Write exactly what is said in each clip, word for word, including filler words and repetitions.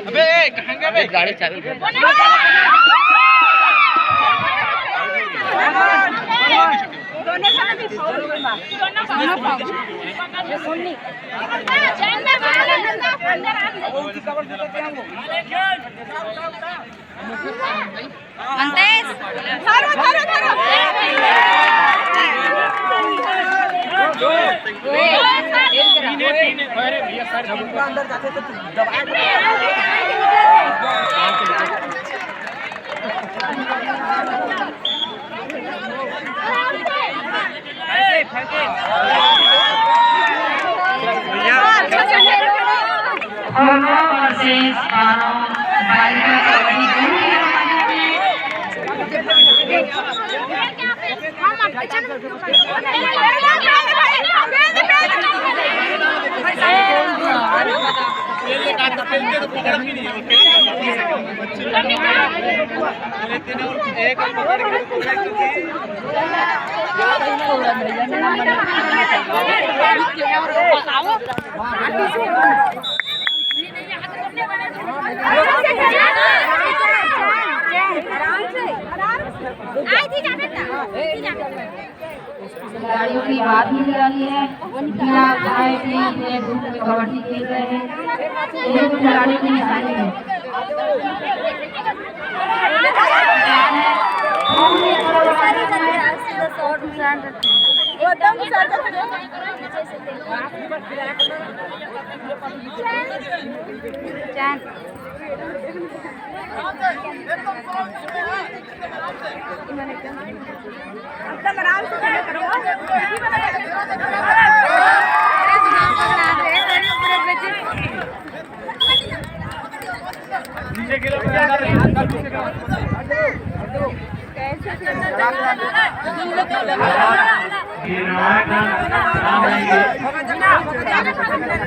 अबे, कहाँ गया बे? गाड़ी चाबी दे। अंतेश। धरो, धरो, धरो। खिलाड़ियों की बात भी निराली है। बिना भाई भी इतने धूप में कबड्डी खेल रहे हैं, ये भी खिलाड़ियों की निशानी है। एकदम आराम से खड़े करो।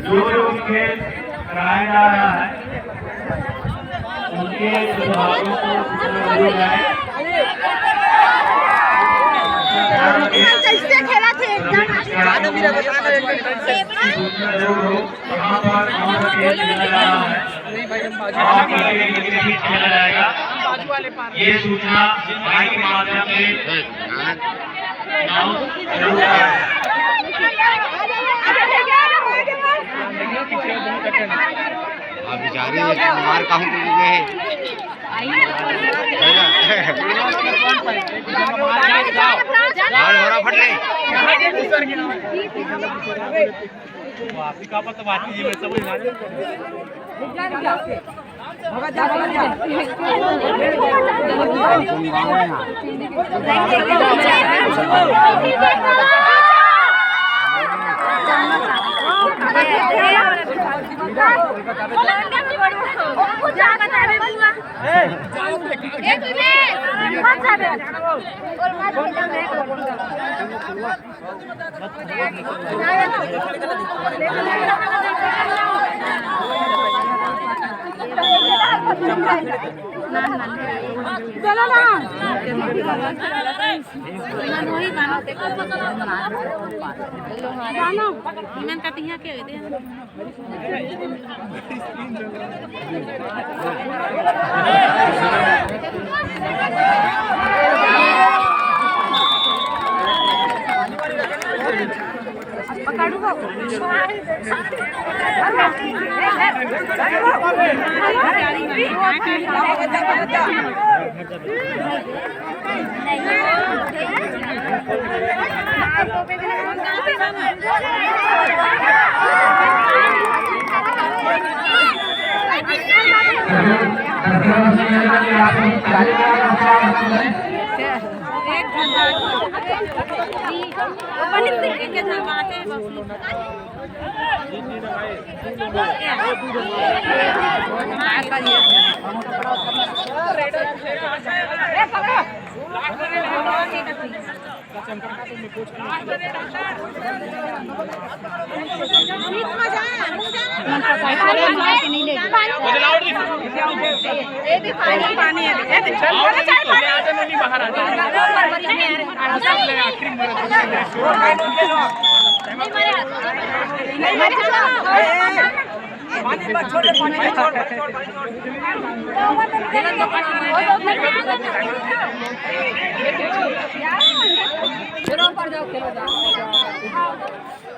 जो जो उनके कराया जा रहा है, उनके सुझावों को सुनने जाए। कैसे खेला थे एकदम। सूचना जरूर हो, कहाँ पर कौन सा खेल खेला जा रहा है, कहाँ पर खेल खेला जाएगा, ये सूचना माइक के माध्यम से आप बेचारे मार कहूँ को गए हैं। लाल भरा फट ले। चलो ना। गाना। इमन का तिहा के होते हैं।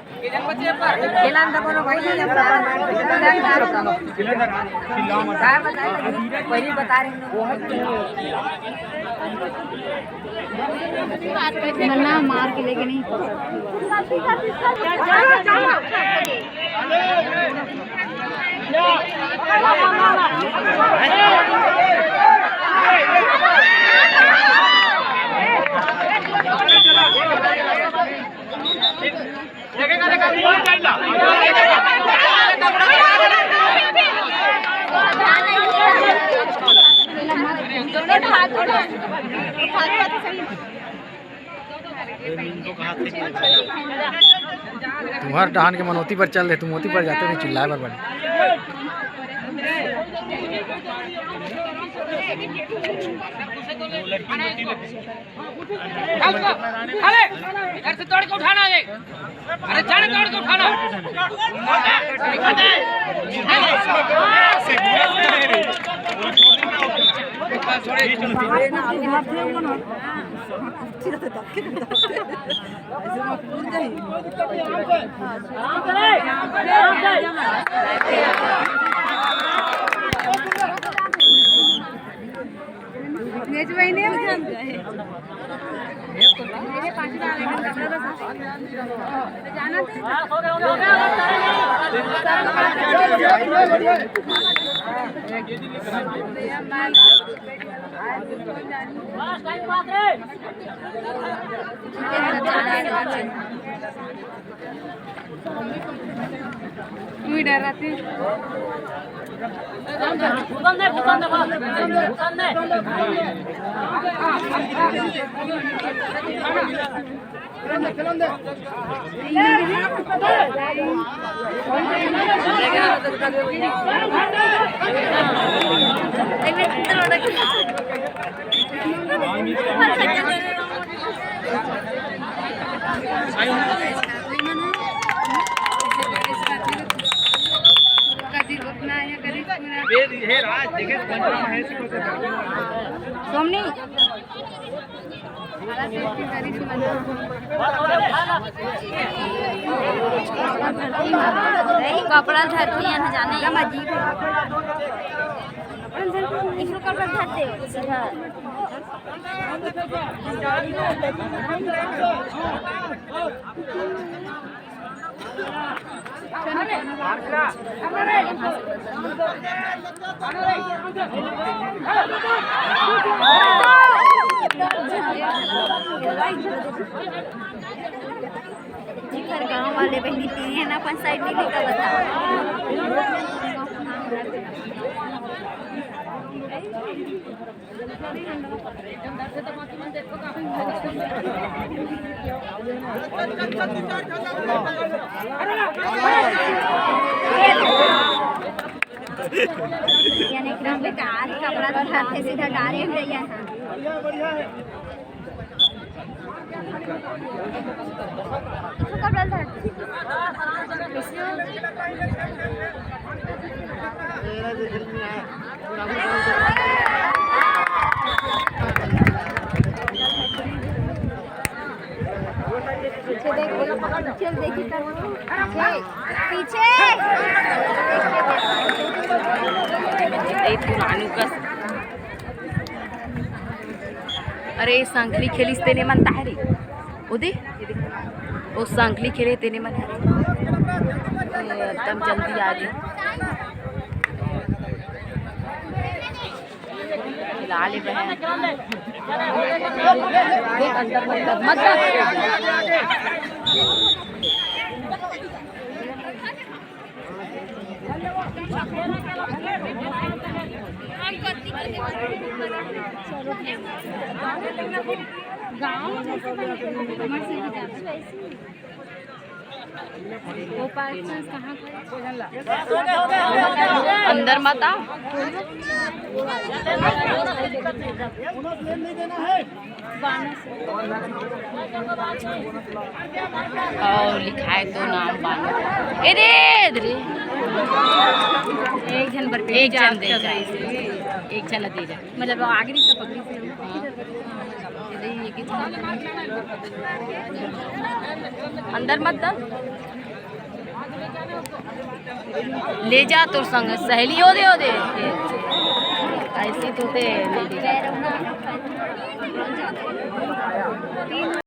खेला में तो कोनो भाई नहीं है, बता रहे हैं। क्या बताएं? पहले बता रहे हैं। मना मार के लेके नहीं। तुम्हार डहान के मन ओती पर चल दे, तुम ओती पर जाते नहीं, चिल्लाए बर बने। चल, चल, अरे, इधर से तोड़ के उठाना है। अरे, जाने तोड़ के उठाना। तू ही डर रहा थी। सोमनी। कपड़ा धरती है ना जाने। इसको कपड़ा धरते हो सीधा। जेकर गांव वाले बहिनी पीए ना, अपन साइड में भी का बताओ। यानी एकदम बेकार कपड़ा दिखाते, सीधा गाड़ी में गई है। पीछे देख, पीछे देख, पीछे। ए, तू नानू कस। अरे, संखली खेलिस तेने मन ताहरी। ओ दे, ओ संखली खेले तेने मन हरे। ए, एकदम जल्दी आ गई। खिला ले बहन। अंदर मत कर, मत कर। गाँव जैसे बने, हमर से भी ज्यादा। वो पार्क कहाँ पर? अंदर मत आ। और लिखाए तो नाम बानो। ए रे, ए रे। एक झन बर एक झन दे जा। एक झन ला दे जा। मतलब आगे नहीं तो पकड़ी से। हाँ। अंदर मत दा। ले जा तोर संग सहेली हो दे, हो दे। ऐसी तो ते।